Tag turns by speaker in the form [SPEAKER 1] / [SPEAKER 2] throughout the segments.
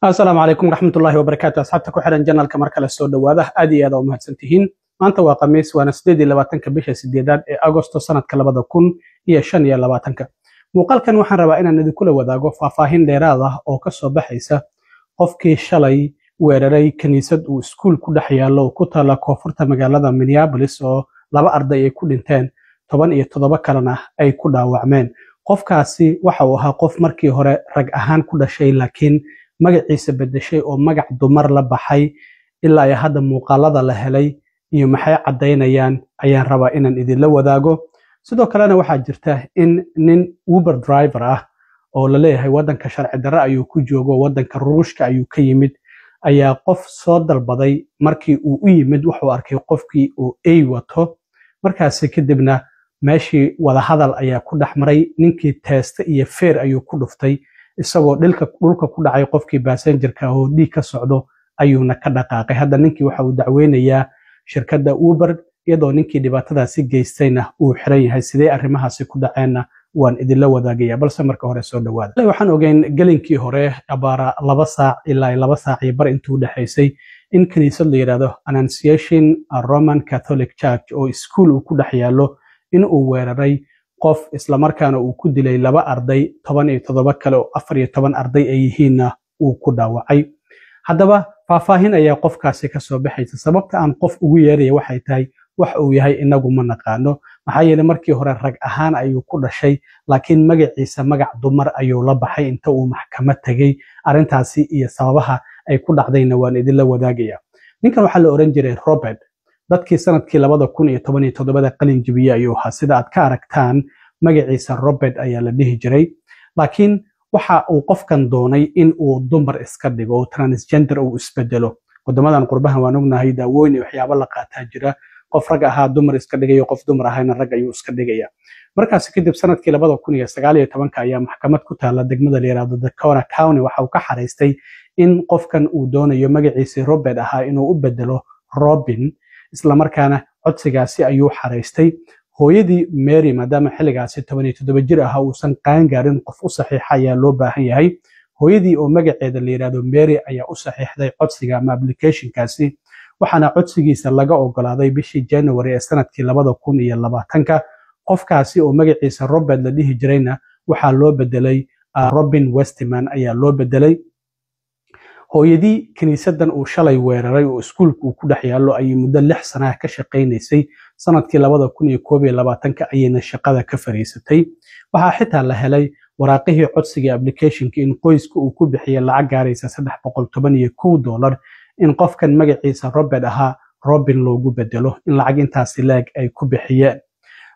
[SPEAKER 1] Asalaamu calaykum waraxmatullaahi wabarakaatu. Asxaabta ku xihan channelka, mar kale soo dhowaada. Aad iyo aad aa u mahadsantihiin. Maanta waa Khamiis, waana 28-ka bisha sideedaad ee Agosto, sanadka 2025-ka. Muuqaalkan waxaan rabaa inaan idinkula wadaago faahfaahin dheeraad ah oo ka soo baxaysa qofkii shalay weeraray kiniisad uu iskuul ku dhex yaallo oo ku taalla koonfurta magaalada Minneapolis, oo laba arday ay ku dhinteen, 17 kalena ay ku dhaawacmeen. Qofkaasi waxa uu ahaa qof markii hore rag ahaan ku dhashay, laakiin magaciisa bedeshay oo magac dumar la baxay. Ilaa iyo hadda muuqaalada la helay iyo maxay caddaynayaan ayaan rabaa inaan idinla wadaago. Sidoo kalena waxaa jirta in nin Uber driver ah oo la leeyahay waddanka sharci darre ayuu ku joogo, waddanka Ruushka ayuu ka yimid, ayaa qof soo dalbaday. Markii uu u yimid, wuxuu arkay qofkii oo ey wato. Markaasi kadibna meeshii wadahadal ayaa ku dhex maray. Ninkii teeste iyo feer ayuu ku dhuftay, isagoo dhilka dhulka ku dhacay qofkii passengerka oo dhiig ka socdo ayuuna ka dhaqaaqay. Hadda ninkii waxa uu dacweynayaa shirkadda Uber, iyadoo ninkii dhibaatadaasi geystayna uu xiran yahay. Sidee arrimahaasi ku dhaceenna waan idinla wadaagaya, balse marka hore soo dhawaada. Waxaan ogeyn gelinkii hore, abaara 2 saac ilaa 2 saac iyo bar intuu u dhexaysay, in kiniisad la yidhaahdo Annunciation Roman Catholic Church oo iskuul uu ku dhex yaallo in uu weeraray qof, islamarkaana uu ku dilay laba arday, 17 kale oo 14 arday ay yihiinna uu ku dhaawacay. Haddaba faahfaahin ayaa qofkaasi ka soo baxaysa. Sababta aan qof ugu yeeraya waxay tahay, wax uu yahay inagu ma naqaano, maxaa yeelay markii hore rag ahaan ayuu ku dhashay, laakiin magaciisa magac dumar ayuu la baxay inta uu maxkamad tegey. Arrintaasi iyo sababaha ay ku dhacdayna waan idinla wadaagaya. Ninkan waxaa la oran jiray Robert. Dadkii sanadkii 2017-da qalin jibiye ayuu ahaa. Sida aad ka aragtaan, magaciisa Robert ayaa la dhihi jiray, laakiin waxa uu qofkan doonay in uu dumar iska dhigo oo transgender uu isbedelo. Wadamadan qurbahan waan ognahay, daawooyin iyo waxyaabo la qaataa jira. Qof rag ahaa dumar iska dhigayo, qof dumar ahayna rag ayuu iska dhigaya. Markaasi kadib sanadkii 2019-ka ayaa maxkamad ku taala degmada la yiraahdo Dakota County waxa uu ka xariistay in qofkan uu doonayo magaciisii Robert ahaa inuu u bedelo Robin, islamarkaana codsigaasi ayuu xariistay. Hooyadii Mary, maadaama xilligaasi 17 jir ahaa, uusan qaan gaarin, qof u saxiixa ayaa loo baahan yahay. Hooyadii oo magaceeda la yiraahdo Mary ayaa u saxiixday codsiga ama applicationkaasi, waxaana codsigiisa laga ogolaaday bishii January ee sanadkii 2020-ka. Qofkaasi oo magaciisa Robert la dhihi jirayna waxaa loo bedelay Robin Westman ayaa loo bedelay. Hooyadii kiniisadan uu shalay weeraray oo iskuulka uu ku dhex yaallo ayay muddo 6 sanaha ka shaqaynaysay. Sanadkii 2021-ka ayayna shaqada ka fariisatay. Waxaa xitaa la helay waraaqihii codsiga applicationka in qoyska uu ku bixiyay lacag gaaraysa $311 in qofkan magaciisa Robert ahaa Robin loogu bedelo, in lacag intaasi leeg ay ku bixiyeen.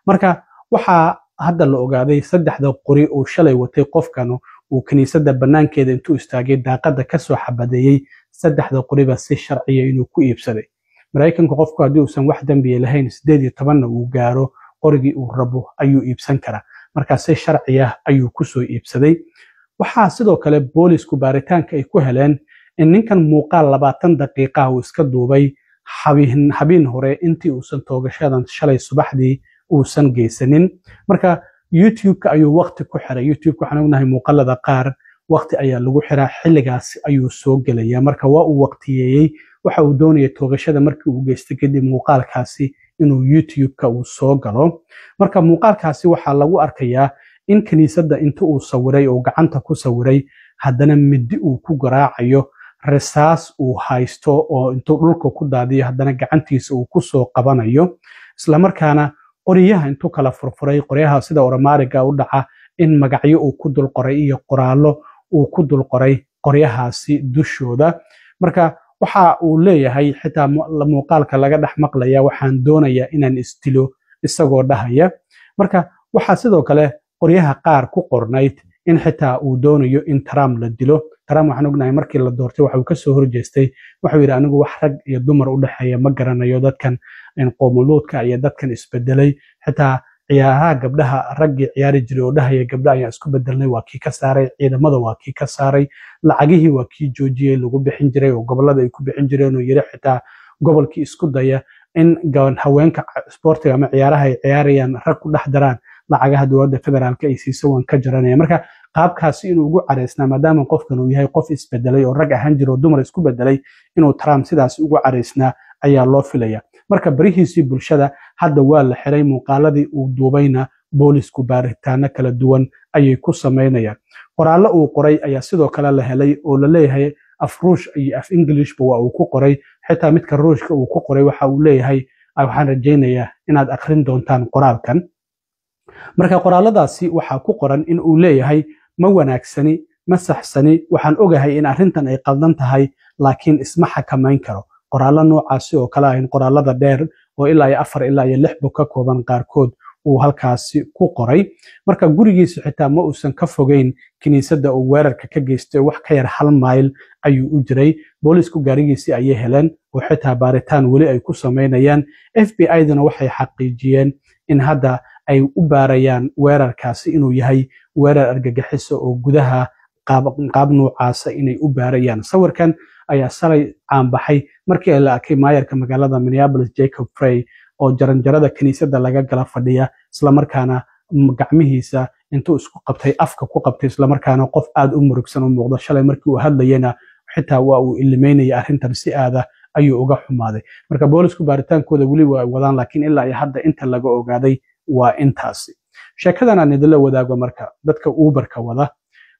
[SPEAKER 1] Marka waxaa hadda la ogaaday saddexda qori uu shalay watay qofkan uu kiniisadda bannaankeeda intuu istaagay daaqadda kasoo xabadeeyey, saddexda qoriba si sharciya inuu ku iibsaday. Maraykanku qofku haddii uusan wax dembiya lahayn, 18-na uu gaaro, qorigii uu rabo ayuu iibsan karaa. Marka si sharciya ayuu kusoo iibsaday. Waxaa sidoo kale boolisku baaritaanka ay ku heleen in ninkan muuqaal 20 daqiiqaha uu iska duubay habeen hore intii uusan toogashadan shalay subaxdii uusan geysanin. Marka YouTube-ka ayuu waqti ku xiray. YouTube-ka waxaan ognahay muuqaalada qaar waqti ayaa lagu xiraa, xilligaas ayuu soo gelaya. Marka waa uu waqtiyeeyey. Waxa uu doonayay toogashada markii uu geystay kadib muuqaalkaasi inuu YouTube-ka uu soo galo. Marka muuqaalkaasi waxaa lagu arkayaa in kiniisadda inta uu sawiray oo gacanta ku sawiray, haddana midi uu ku garaacayo, rasaas uu haysto oo intuu dhulka ku daadiyo haddana gacantiisa uu kusoo qabanayo, islamarkaana qoryaha intuu kala furfuray, qoryaha sida oramaariga u dhaca, in magacyo uu ku dul qoray iyo qoraallo uu ku dul qoray qoryahaasi dushooda. Marka waxa uu leeyahay, xitaa muuqaalka laga dhex maqlaya, "Waxaan doonayaa inaan isdilo," isagoo dhahaya. Marka waxaa sidoo kale qoryaha qaar ku qornayd in xitaa uu doonayo in Trump la dilo. Trump waxaan ognahay markii la doortay waxa uu kasoo horjeestay, waxuu yidhi, "Anigu wax rag iyo dumar u dhexeeya ma garanayo, dadkan qoomuluudka iyo dadkan isbedelay." Xitaa ciyaaraha gabdhaha raggii ciyaari jiray oo dhahaya gabdha ayaan isku bedelnay waa kii ka saaray ciidamada, waa kii ka saaray lacagihii, waa kii joojiyey lagu bixin jiray oo gobolada ay ku bixin jireen, oo yiri xitaa gobolkii isku daya in haweenka isboortiga ama ciyaaraha ay ciyaarayaan rag ku dhex daraan, lacagaha dowladda federaalka ay siiso waan ka jaranaya. Marka Qaabkaasi inuu ugu caraysnaa, maadaama qofkan uu yahay qof isbedelay oo rag ahaan jiro oo dumar isku bedelay, inuu Trump sidaas ugu caraysnaa ayaa loo filaya. Marka barihiisii bulshada hadda waa la xiray, muuqaaladii uu duubayna boolisku baaritaano kala duwan ayay ku samaynayaan. Qoraallo uu qoray ayaa sidoo kale la helay oo la leeyahay af Ruush iyo af Englishba waa uu ku qoray. Xitaa midka Ruushka uu ku qoray waxa uu leeyahay, waxaan rajaynayaa inaad akhrin doontaan qoraalkan. Marka qoraalladaasi waxaa ku qoran in uu leeyahay: "Ma wanaagsani, ma saxsani, waxaan ogahay in arrintan ay qaldan tahay, laakiin isma xakamayn karo." Qoraallo noocaasi oo kale ahin, qoraallada dheer oo ilaa iyo 4 ilaa iyo 6 bog ka kooban qaarkood uu halkaasi ku qoray. Marka gurigiisu xitaa ma uusan ka fogeyn kiniisadda uu weerarka ka geystay, wax ka yar 1 mayl ayuu u jiray. Boolisku gaarigiisii ayay heleen oo xitaa baaritaan weli ay ku samaynayaan. FBI-duna waxay xaqiijiyeen in hadda ay u baarayaan weerarkaasi inuu yahay weerar argagixiso oo gudaha qaab noocaasa inay u baarayaan. Sawirkan ayaa salay caanbaxay markii la arkay maayarka magaalada Minneapolis, Jacob Frey, oo jaranjarada kiniisadda laga gala fadhiya, islamarkaana gacmihiisa intuu isku qabtay afka ku qabtay, islamarkaana qof aad u murugsan u muuqdo. Shalay markii uu hadlayena xitaa waa uu ilimeynaya, arrintan si aada ayuu uga xumaaday. Marka boolisku baaritaankooda weli waa wadaan, laakiin ilaa iyo hadda inta laga ogaaday waa intaasi. Sheekadan aan idinla wadaago marka, dadka Uberka wada,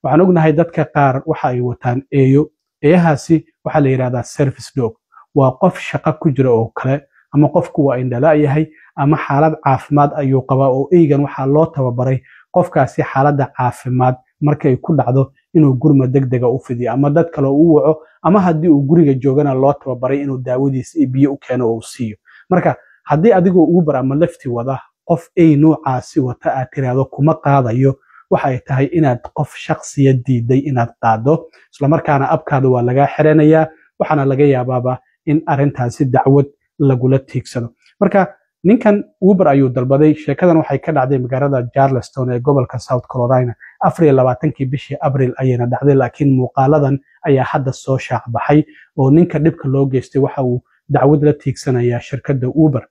[SPEAKER 1] waxaan ognahay dadka qaar waxa ay wataan eeyo. Eeyahaasi waxaa la yidhahdaa service dog. Waa qof shaqo ku jira oo kale, ama qofku waa indhala yahay ama xaalad caafimaad ayuu qabaa, oo eygan waxaa loo tababaray qofkaasi xaaladda caafimaad markay ku dhacdo inuu gurma degdega u fidiyo ama dad kale u waco, ama haddii uu guriga joogana loo tababaray inuu daawadiisa iyo biyo u keeno oo uu siiyo. Marka haddii adigoo Uber ama Lyft wada qof ey noocaasi wata aad tiraahdo kuma qaadayo, waxa ay tahay inaad qof shakhsiya diiday inaad qaado, islamarkaana app-kaada waa lagaa xiranayaa, waxaana laga yaabaaba in arrintaasi dacwad lagula tiigsado. Marka ninkan Uber ayuu dalbaday. Sheekadan waxay ka dhacday magaalada Charleston ee gobolka South Carolina, 24-kii bishii Abril ayayna dhacday, laakiin muuqaaladan ayaa hadda soo shaacbaxay oo ninka dhibka loo geystay waxa uu dacwad la tiigsanayaa shirkadda Uber.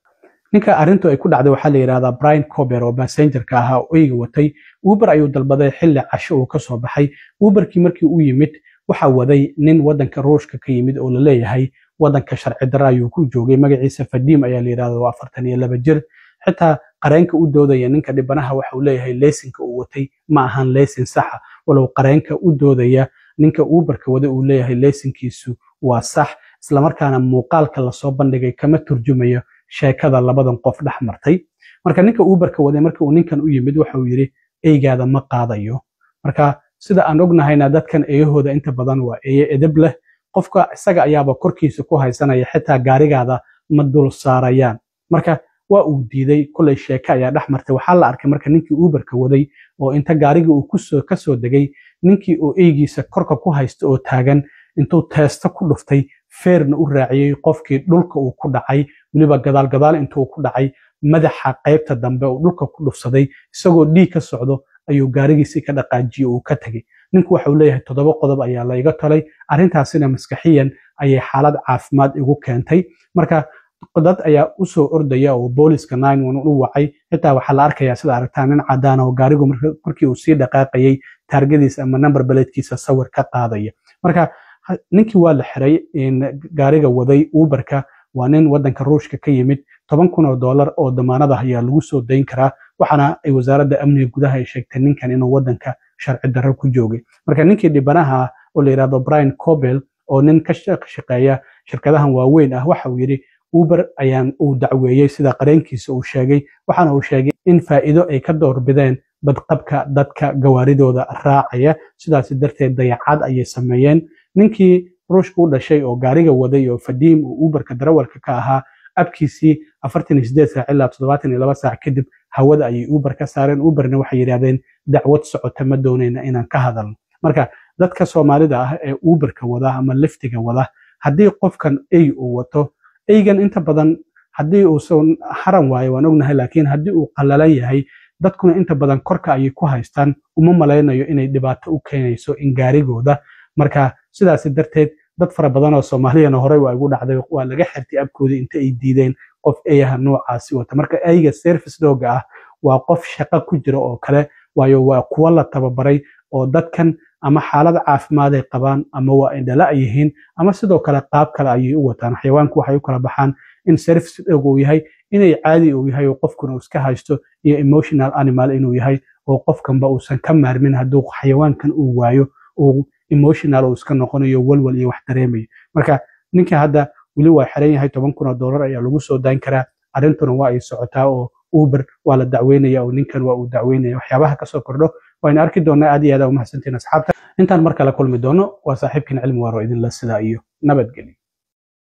[SPEAKER 1] Ninka arrintu ay ku dhacday waxaa la yidhahdaa Brian Cober, oo passenger-ka ahaa oo eyga watay. Uber ayuu dalbaday xilli casho uu kasoo baxay. Uberkii markii u yimid waxaa waday nin waddanka Ruushka ka yimid oo la leeyahay waddanka sharci darra ayuu ku joogay. Magaciisa Fadiim ayaa la yidhahda, waa 42 jir. Xitaa qareenka u doodaya ninka dhibanaha waxa uu leeyahay leysinka uu watay ma ahan leysin saxa, walow qareenka u doodaya ninka Uberka wada uu leeyahay leysinkiisu waa sax, islamarkaana muuqaalka lasoo bandhigay kama turjumayo sheekada labadan qof dhex martay. Marka ninka Uberka waday markii uu ninkan u yimid waxa uu yidhi: "Eygaada ma qaadayo." Marka sida aan ognahayna, dadkan eeyahooda inta badan waa eeye edeb leh. Qofka isaga ayaaba korkiisa ku haysanaya, xitaa gaarigaada ma dul saarayaan. Marka waa uu diiday. Kolay sheeke ayaa dhex martay. Waxaa la arkay marka ninkii Uberka waday oo inta gaarigii uu kusoo kasoo degay, ninkii oo eygiisa korka ku haysta oo taagan intuu teesta ku dhuftay, feerna u raaciyey, qofkii dhulka uu ku dhacay, weliba gadaal gadaal intuu ku dhacay madaxa qaybta dambe uu dhulka ku dhufsaday, isagoo dhiig ka socdo ayuu gaarigiisii ka dhaqaajiyey oo uu ka tegey. Ninku waxa uu leeyahay 7 qodob ayaa layga tolay, arrintaasina maskaxiyan ayay xaalad caafimaad igu keentay. Marka dad ayaa usoo ordaya oo booliska u wacay. Xitaa waxaa la arkayaa, sida aragtaa, nin cadaan oo gaarigu markii uu sii dhaqaaqayay taargadiisa ama number plate-kiisa sawir ka qaadaya. Marka ninkii waa la xiray gaariga waday Uberka. Waa nin wadanka Ruushka ka yimid. $10,000 oo damaanad ah ayaa lagu soo dayn karaa, waxaana ay wasaaradda amniga gudaha ay sheegtay ninkan inuu wadanka sharci darro ku joogay. Marka ninkii dhibanaha oo la yidhahdo Brian Cobel, oo nin ka shaqeeya shirkadahan waaweyn ah, waxa uu yidhi Uber ayaan uu dacweeyey, sida qareenkiisa uu sheegay. Waxaana uu sheegay in faa'iido ay ka doorbideen badqabka dadka gawaaridooda raacaya, sidaas darteed dayacad ayay sameeyeen. Ninkii Ruushka u dhashay oo gaariga waday oo Fadiim oo Uberka darawalka ka ahaa, app-kiisii 48 saac ilaa 72 saac kadib hawada ayay Uber ka saareen. Uberna waxay yidhahdeen dacwad socota ma doonayna inaan ka hadalno. Marka dadka Soomaalida ah ee Uberka wada ama Lyft-iga wada, haddii qofkan ey uu wato, eygan inta badan haddii uusan haran waayo waan ognahay, laakiin haddii uu qallalan yahay, dadkuna inta badan korka ayay ku haystaan, uma malaynayo inay dhibaato u keenayso in gaarigooda. Marka sidaas darteed dad fara badan oo Soomaaliyana horey waa igu dhacday, waa laga xirtay app-koodii inta ay diideen qof eeyaha noocaasi wata. Marka eyga service dog-ga ah waa qof shaqo ku jira oo kale, waayo waa kuwo la tababaray. Oo dadkan ama xaalad caafimaad ay qabaan, ama waa indhala yihiin, ama sidoo kale qaab kale ayay u wataan. Xayawaanku waxay u kala baxaan in service dog uu yahay, inay caadi uu yahay oo qofkuna uu iska haysto, iyo emotional animal inuu yahay oo qofkanba uusan ka maarmin. Hadduu xayawaankan uu waayo, uu emotional uu iska noqonayo, walwal iyo wax dareemayo. Marka ninka hadda weli waa xiran yahay. $10,000 ayaa lagu soo dayn karaa. Arrintuna waa ay socotaa oo Uber waa la dacweynaya oo ninkan waa uu dacweynaya. Waxyaabaha kasoo kordho waynu arki doonaa. Aad iyo aad aa umahadsantiin, asxaabta. Intaan mar kale kulmi doono, waa saaxiibkin Cilmi Waaro idinla sidaa iyo nabadgelyo.